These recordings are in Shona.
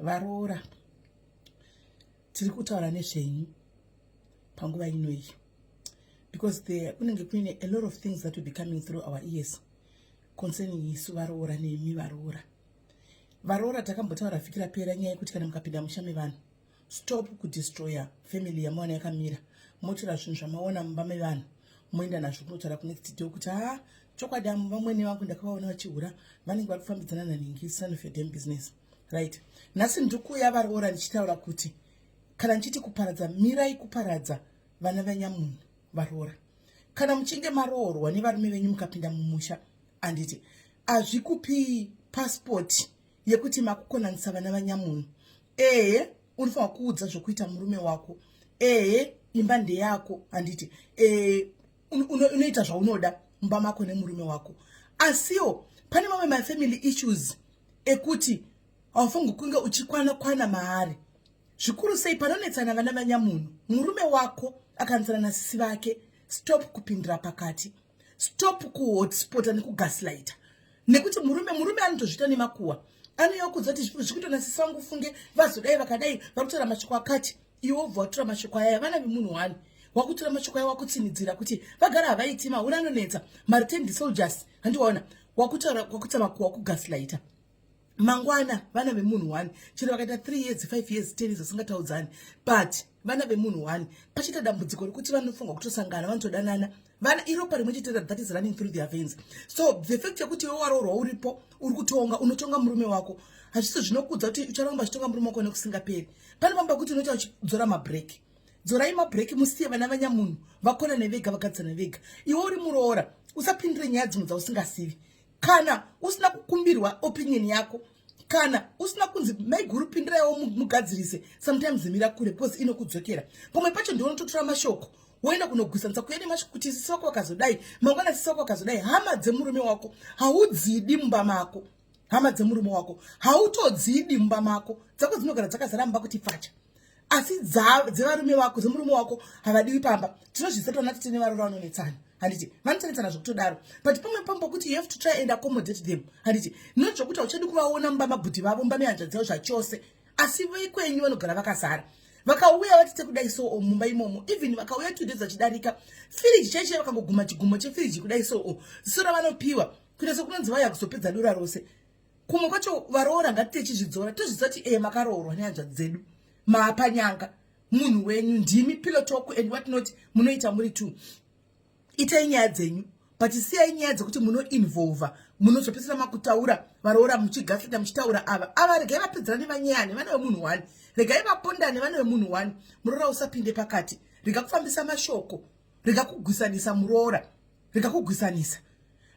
Varoora, tiri kutaura nezvenyu panguva inoyi because there kunenge kuine a lot of things that will be coming through our ears concerning isu varoora nemi varoora. Varoora, takambotaura vhiki rapera nyaya yekuti kana mukapinda musha mevanhu, stop kudestroya family yamaona yakamira. Motora zvinhu zvamaona mumba mevanhu, moenda nazvo kunotaura kunext door kuti, "Ha, chokwadi amo vamwene vangu ndakavaona vachihura, vanenge vari kufambidzana nanhingi." Son of your damn business, right? Nhasi ndiri kuuya, varoora, ndichitaura kuti kana ndichiti kuparadza, mirai kuparadza vana vanyamunhu. Varoora, kana muchinge maroorwa nevarume venyu, mukapinda mumusha, handiti hazvikupii pasipoti yekuti makukonanisa vana vanyamunhu? Ehe, unofanira kuudza zvokuita murume wako. Ehe, imba ndeyako, handiti? Unoita zvaunoda mumba mako nemurume wako, asiwo pane mamwe mafamily issues ekuti haufangi kunge uchikwana kwana maari, zvikuru sei panonetsana vana vanyamunhu. Murume wako akanetsana nasisi vake, stop kupindira pakati, stop kuhotspota nekugaslighta, nekuti murume anotozviita nemakuhwa. Anouya kudza kuti zvikuitwa nasisi vangu, funge vazodai, vakadai, vari kutora mashoko akati. Iwe wobva watora mashoko ayaya, vana vemunhu wani, wakutora mashoko aya, wakutsinidzira kuti vagara havaiti, mahure anonetsa, mareturned soldiers. Handiwaona wakutaura, wakuita makuhwa, kugaslighta. Mangwana vana vemunhu one, chero vakaita 3 years, 5 years, 10 years vasingataudzani, but vana vemunhu one. Pachiita dambudziko rekuti vanofunga kutosangana, vanotodanana, vana iropa rimwe chete that is running through their veins. So the fact yekuti iwe waroorwa, uripo, uri kutonga, unotonga murume wako, hazvisi zvinokudza kuti ucharamba uchitonga murume wako nekusingaperi. Pane pamba kuti unoita uchidzora mabreak. Dzorai mabreak, musiye vana vanyamunhu vakonane vega, vagadzane vega. Iwe uri muroora, usapindire nyaya dzimwe dzausingasivi. Kana usina kukumbirwa opinion yako, kana usina kunzi maiguru pindiraiwo mugadzirise, sometimes mira kure because inokudzokera. Pamwe pacho ndionototora mashoko, woenda kunogwisanisa kuya nemashoko kuti sisi wako wakazodai, mangwana sisi wako wakazodai. Hama dzemurume wako haudzidi mumba mako. Hama dzemurume wako hautodzidi mumba mako. Dzako dzinogara dzakazara mumba kuti pfacha, asi dzevarume vako, dzemurume wako havadiwi pamba. Tinozvisa tona tine varoora vanonetsana, handiti? Vanotonetsana zvokutodaro, but pamwe pambo kuti you have to try and accommodate them, handiti? Not zvokuti hauchadi kuvaona mumba mabhudhi vavo, mumba mehanzvadzi dzavo zvachose, asi vekwenyu vanogara vakazara. Vakauya vatite kudai so mumba imomo, even vakauya 2 days vachidarika, firiji chaichai, vakangoguma chigumo chefiriji kudai so, ziso ravanopiwa kuita sekunonzi vauya kuzopedza dura rose. Kumwe kwacho, varoora, ngatite chizvidzora, tozviziva kuti e makaroorwa nehanzvadzi dzedu, maapanyanga munhu wenyu, ndimi pillow talk and what not, munoita muri two. Itai nyaya dzenyu, but siyai nyaya dzekuti munoinvolva, munozopedzisira makutaura, varoora, muchigasita, muchitaura ava ava. Regai vapedzerane vanyayane, vana vemunhu one. Regai vapondane, vana vemunhu one. Muroora, usapinde pakati. Rega kufambisa mashoko, rega kugwisanisa muroora, rega kugwisanisa.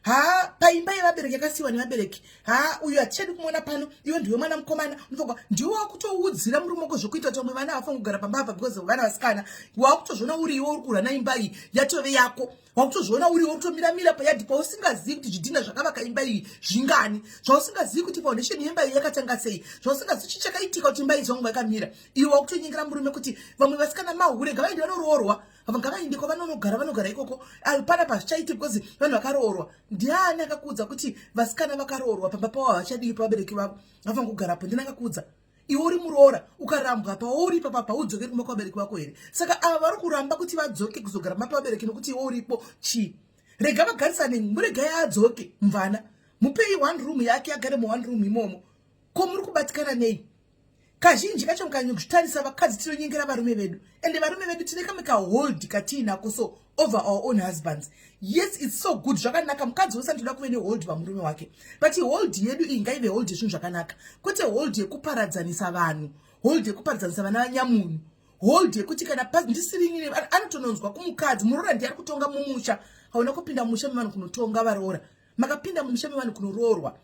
Ha, paimba yevabereki yakasiyiwa nevabereki, ha, uyu hatichadi kumuona pano, iwe ndiwe mwana mukomana unofanwa, ndiwe wakutoudzira murume wako zvokuita kuti vamwe vana havafanira kugara pamba apa because vana vasikana. Wakutozviona uri iwe uri kurwa naimba iyi yatove yako. Wakutozviona uri iwe uri payadhi pausingazivi kuti zvidhina zvakavaka imba iyi zvingani, zvausingazivi kuti foundation yemba iyi yakatanga sei, zvausingazivi chii chakaitika kuti imba iyi zvangu yakamira. Iwe wakutonyengera murume kuti vamwe vasikana mahure, ngavaende vanoroorwa, ngavaende kwavanonogara, vanogara ikoko, pana pazvichaiti because vanhu vakaroorwa. Ndiani akakuudza kuti vasikana vakaroorwa pamba pavo havachadii pavabereki vavo, vafanira kugarapo? Ndini akakuudza? Iwe uri muroora, ukarambwa pauri papa, paudzokeri kumba kwavabereki vako here? Saka ava vari kuramba kuti vadzoke kuzogara mumba pavabereki nokuti iwe uripo chii? Rega vagarisane, muregai adzoke mvana, mupei one room yake, agare muone room imomo. Ko muri kubatikana nei? Kazhinji kacho mukanyozvitarisa, vakadzi tinonyengera varume vedu, ende varume vedu tine kamwe kahold katiinako so over our own husbands. Yes, it's so good, zvakanaka. Mukadzi wese anotoda kuve nehold pamurume wake, but hold yedu iyi ngaive hold yezvinhu zvakanaka, kwete hold yekuparadzanisa vanhu, hold yekuparadzanisa vana vanyamunhu, hold yekuti kana ndisiri anotononzwa kumukadzi. Muroora ndiye ari kutonga mumusha. Hauna kupinda mumusha mevanhu kunotonga. Varoora, makapinda mumusha mevanhu kunoroorwa,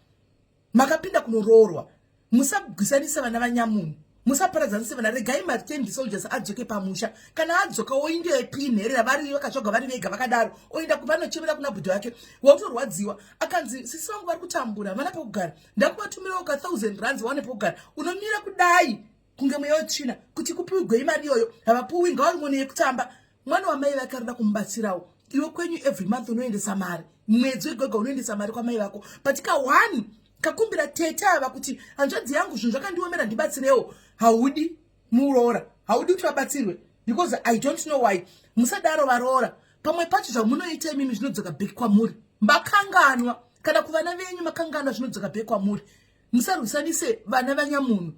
makapinda kunoroorwa. Musagwisanisa vana vanyamunhu, musaparadzanise vana. Regai mareturned soldiers adzoke pamusha. Kana adzoka, oindepi nherera vari vakatsvaga vari vega vakadaro, oenda vanochemera kuna bhudhi vake. Wautorwadziwa akanzi, "Sisi vangu vari kutambura, vana pekugara, ndakuvatumirawo ka 1000 rands vaone pekugara." Unomira kudai kunge mweya wetsvina kuti kupiwigwei mari iyoyo. Havapuwi, ngavari yekutamba. Mwana wamai vake arida kumubatsirawo. Iwe kwenyu every month unoendesa mari, mwedzi wegwega unoendesa mari kwamai vako, but ka one Kakumbira tete ava kuti hanzvadzi yangu, zvinhu zvakandiomera, ndibatsirewo. Haudi muroora, haudi kuti vabatsirwe because I don't know why. Musadaro varoora. Pamwe pacho zvamunoita imimi zvinodzoka back kwamuri. Makanganwa kana kuvana venyu, makanganwa, zvinodzoka back kwamuri. Musarwisanise vana vanyamunhu.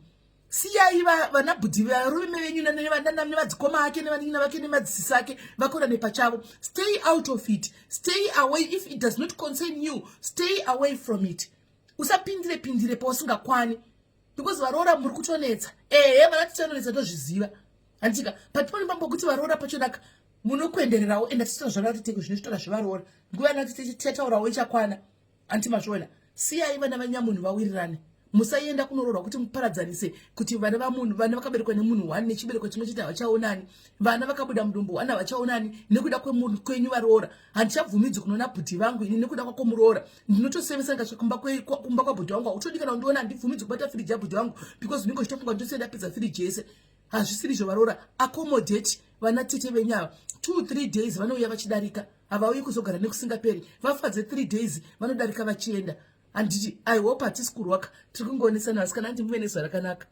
Siyai vana bhudhi varume venyu nevadzikoma ake nevanin'ina vake nemadzisisi ake vakorane pachavo. Stay out of it, stay away. If it does not concern you, stay away from it. Usapindire pindire pausingakwani because varoora muri kutonetsa. Ehe, vana titanonetsa, tozviziva, handika? But pane pambo kuti varoora pachonaka munokwendererawo. Enda tisina zvana titeko zvino zvitora zvevaroora, nguva yana tichataurawo ichakwana, anti mazviona? Siyai vana vanyamunhu vawirirane. Musaenda kunoroorwa kuti muparadzanise, kuti vana vamunhu, vana vakaberekwa nemunhu one nechibereko chimwe chete havachaonani, vana vakabuda mudumbu one havachaonani nekuda kwemunhu kwenyu varoora. Handichabvumidzwi kunoona bhudhi vangu ini nekuda kwako muroora. Ndinotosevesa ndikasvika kumba kwabhudhi vangu, hautodi kana kundiona. Handibvumidzwi kubata firiji yabhudhi vangu because unenge uchitofunga nditosiya ndapedza firiji yese. Hazvisiri izvo varoora. Accommodate vana tete venyu ava. 2, 3 days vanouya vachidarika, havauyi kuzogara nekusingaperi. Vafadze 3 days, vanodarika vachienda, handiti? I hope hatisi kurwaka, tiri kungoonesana. Vasikana, handi muve nezuva rakanaka.